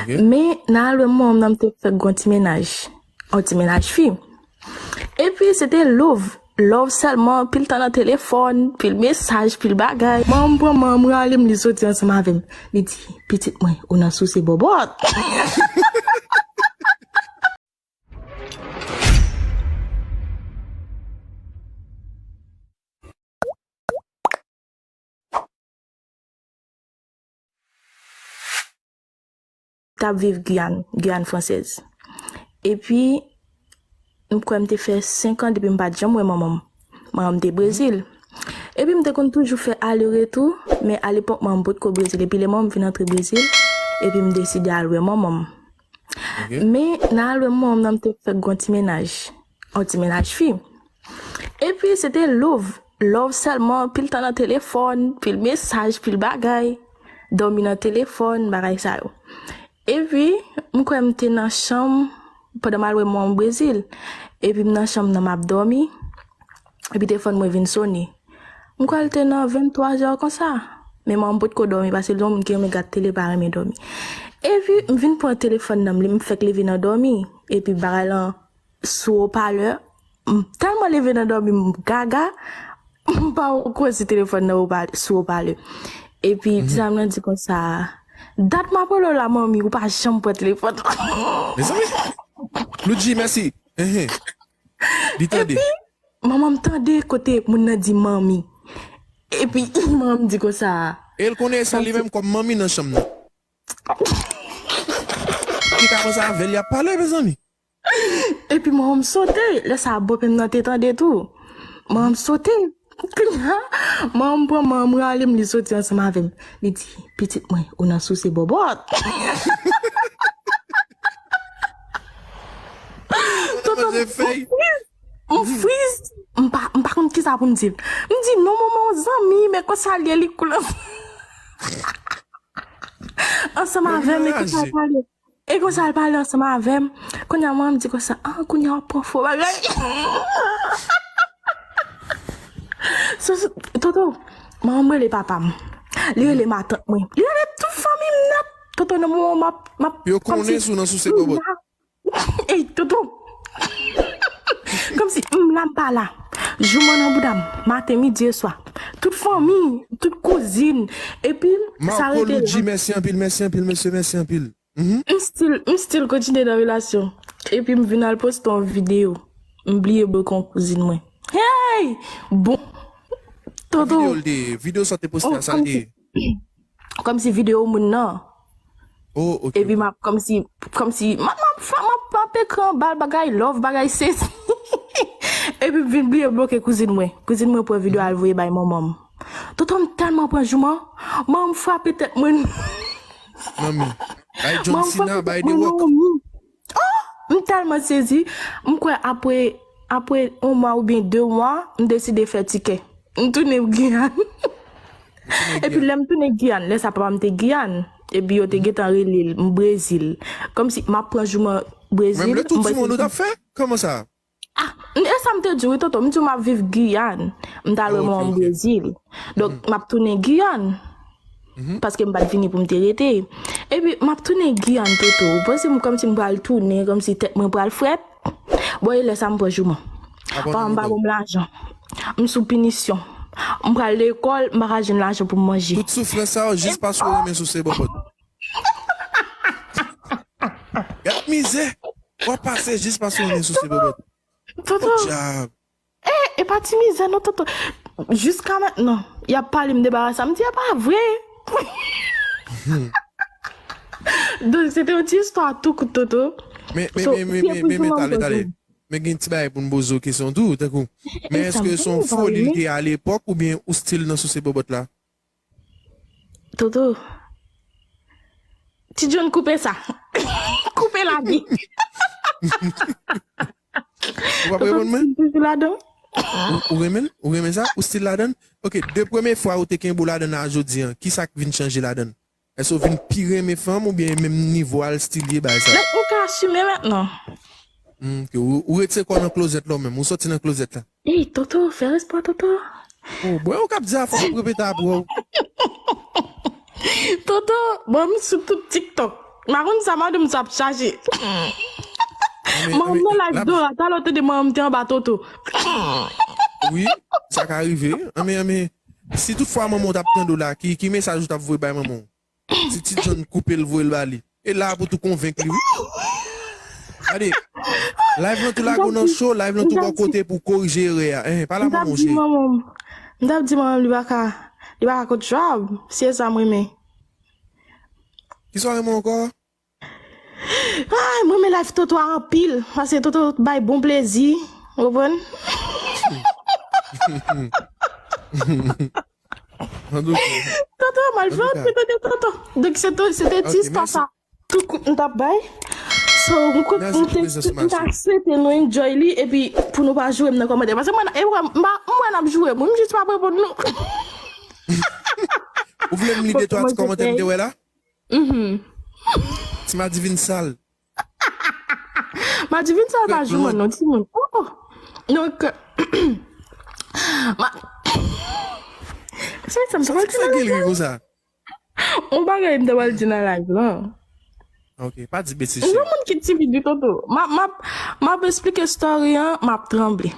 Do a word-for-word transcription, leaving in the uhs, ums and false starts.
Men, nan al wè manman m nan, m te fèk gon ti mennaj. On ti mennaj fi. Epi, se te love. Love sèlman, pil tan nan telefòn, pil mesaj, pil bagay. Manman m pran manman m, rale m, li soti ansanm avè m. Li di, "Pitit mwen, ou nan souse bòbòt." T ap viv Giyàn, Giyàn fransèz. Epi, m kwè m te fè senk an depi m pa t janm wè manman m. Manman m te Brezil. Epi m te konn toujou fè ale retou, men alepòk manman m potko Brezil. Epi lè manman m vin antre Brezil, epi m deside al wè manman m. Men, nan al wè manman m nan, m te fèk gon ti mennaj. On ti mennaj fi. Epi, se te love. Love sèlman, pil tan nan telefòn, pil mesaj, pil bagay. Dòmi nan telefòn, bagay sa yo. Epi, m kwè m te nan chanm pandan m al wè manman m Brezil. Epi, m nan chanm nan, m ap dòmi. Epi, telefòn mwen vin sone. M kwè l te nan venntwa zè konsa. Men manman m potko dòmi, paske l se yon moun ki renmen gad tele, pa renmen dòmi. Epi, m vin pran telefòn nan, m fèk leve nan dòmi. Epi, bagay lan sou opalè. M tèlman leve nan dòmi, m gaga, m pa kwè si telefòn nan opal-, sou opalè. Epi, ti zanmi lan di konsa, "Dat m ap rele w la, manmi, ou pa janm pran telefòn." Mezanmi, Loudji, mèsi. Ehe. Li tande. Epi, manman m tande kote moun nan di manmi. Epi, manman m di konsa. E l konnen sa li menm kòm manmi nan chanm nan. Li ka konsa avè l, y ap pale, mezanmi. Epi manman m sote, lè sa a bòpè m nan te tande tou. Manman m sote. Kounya, manman m pran manman m rale m, li soti ansanm avè m. Li di, "Pitit mwen, ou nan souse bòbòt." Tonton, manje fèy. M friz, m friz, m pa, m pa konn kisa pou m di. M di, "Non, manman, yon zanmi, men konsa l ye, li koul ansanm." Ansanm avè m, e konsa l pale. E konsa l pale ansanm avè m. Kounye a, mwen, m di konsa, "Ah, kounye a w ap pran fo bagay." So, so, Toto, manman m rele papa m. Li rele matant mwen. Li rele tout fanmi m nèt. Toto, nan moman m ap, m ap, yo konnen si w nan souse bòbòt. Ey, Toto. Kòmsi m la, m pa la. Jouman nan bouda m. Maten, midi e swa. Tout fanmi, tout kouzin. Epi, sa rete la. Marco Loudji, mèsi anpil, mèsi anpil, mesye, mèsi anpil. Mhm. M still, m still kontinye nan relasyon. Epi m vin al poste yon videyo. M bliye bloke yon kouzin mwen. Hey! Bon. Toto. Videyo l te ye, videyo sa te poste a, sa l te ye. Kòmsi videyo moun nan. Oh, ok. Epi m ap kòmsi, kòmsi, m ap, m ap, m ap, m ap ekri anba l bagay love, bagay sesi. Epi m vin bliye bloke kouzin mwen. Kouzin mwen pran videyo al voye bay manman m. Toto, m tèlman pran jouman. Manman m frape tèt mwen. Manmi. Bay John Cena, bay The Rock. Oh! M tèlman sezi. M kwè apre, apre yon mwa oubyen de mwa, m deside fè tikè. M tounen Giyàn. Epi lè m tounen Giyàn, lè sa papa m te Giyàn. Epi yo te gentan rele l, m Brezil. Kòmsi m ap pran jouman Brezil. Menm le tour du monde ou t ap fè? Kòman sa? Ah, e sa m te di w wi, Toto. M di w m ap viv Giyàn. M t al wè manman m Brezil. Donk, m ap tounen Giyàn. Paske m pa t vini pou m te rete. Epi, m ap tounen Giyàn, Toto. Ou panse m kòmsi m pral tounen, kòmsi tèt mwen pral frèt? Bon, e lè sa m pran jouman. Papa m pa ban m lajan. M sou pinisyon. M pral lekòl, m pa ka jwenn lajan pou m manje. Tout soufrans sa yo, jis paske w renmen souse bòbòt. Gad mizè. W ap pase jis paske w renmen souse bòbòt. Toto. Podyab. E, e pa ti mizè non, Toto. Jiska mentnan, y ap pale m de bagay sa. M di, "E pa vre." Donk, se te yon ti istwa tou kout, Toto. Men, men, men, men, men, men, men, tale, tale. Men gen ti bagay pou n poze w kesyon tou, tankou. Men èske se yon foli l te ye alepòk oubyen ou still nan souse bòbòt la? Toto. Ti John, koupe sa. Koupe lage. Ou p ap reponn mwen? Toto, m still toujou ladan. Ou, ou renmen l? Ou renmen sa? Ou still ladan? Ok, de premye fwa ou te kenbe w ladan a jodi a, kisa k vin chanje ladan? Èske w vin pi renmen fanm oubyen menm nivo a l still ye bay sa? Donk, ou ka asime mentnan. Hmm, ok. Ou, ou retire kò w nan klozèt la ou menm. Ou sòti nan klozèt la. Ey, Toto, fè respè, Toto. Oh, bon, ou k ap di a, fò w repete apre w. Toto, bon, m sou tout TikTok. M pa konn sa madanm sa ap chache. Manman nan live do la, talè w tande manman te anba toto. Wi, sa ka rive. Anmen, anmen, si tout fwa manman w t ap tande w la, ki, ki mesaj ou t ap voye bay manman w? Si Ti John koupe l, voye l ba li. E la pou tou konvenk li, wi. Gade, live lan tou lago nan cho, live lan tou bò kote pou korije erè a. Eh, pa la manman w cheri. M t ap di manman m li pa ka, li pa ka kont Joab, si e sa m renmen. Ki sa w renmen ankò? Ay, mwen renmen live Toto a anpil, paske Toto bay bon plezi, ou konprann? Toto a mal fè, ou te tande Toto. Donk se te, se te ti istwa sa. Tout kout m t ap bay. So, m te, m te swete nou enjoy li, epi pou nou pa joure m nan kòmantè. Paske mwen, e mwen, m pa, m wè n ap joure m, m jis pa reponn nou. Ou vle m li de twa ti kòmantè m te wè la? Ti Madivin sal. Madivin sal pa jou mwen non, timoun. Oh, oh. Donk, ma... Se sa m te pral di nan live la. Sa ki l ri konsa? On bagay m te pral di nan live la. Ok, pa di betiz. Yon moun ki timid wi, Toto. M ap, m ap, m ap esplike story an, m ap tranble.